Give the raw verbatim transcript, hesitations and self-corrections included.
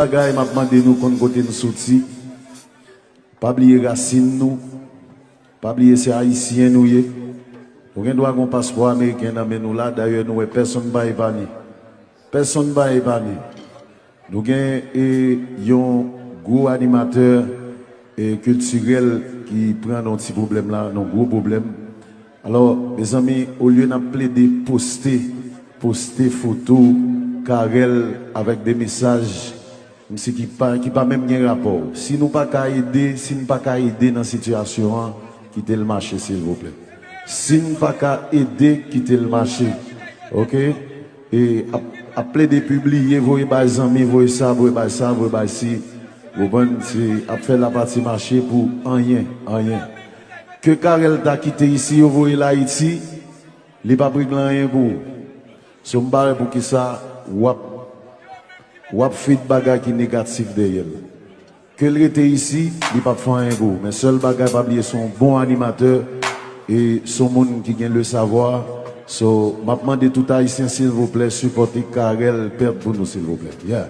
Bagay m ap mande nou konn kote n soti. Pa bliye rasin nou. Pa bliye se ayisyen nou ye. Nou gen dwa gen yon paspò ameriken nan men nou la, dayè nou wè pèsonn pa epanye. Pèsonn pa epanye. Nou gen e, yon gwo animatè e, kiltirèl ki pran nan yon ti pwoblèm la, nan yon gwo pwoblèm. Alò, mezanmi, olye n ap plede poste, poste foto Carel avèk de mesaj, msi ki pa, ki pa menm gen rapò. Si nou pa ka ede, si n pa ka ede nan sitiyasyon an, kite l mache, silvouplè. Si n pa ka ede, kite l mache. Oke? E ap, ap plede pibliye, voye bay zanmi, voye sa, voye bay sa, voye bay si. Ou konprann? Se ap fè lapati mache pou anyen, anyen. Ke Carel ta kite isi, yo voye l Ayiti, li p ap regle anyen pou ou. So, m pa wè poukisa w ap, w ap feed bagay ki negatif dèyè l. Ke l rete isi, li p ap fè anyen pou ou. Men sèl bagay, pa bliye, se yon bon animatè e se yon moun ki gen le savwa. So, m ap mande tout ayisyen, silvouplè, sipòte Carel Pèp pou nou, silvouplè. Yeah.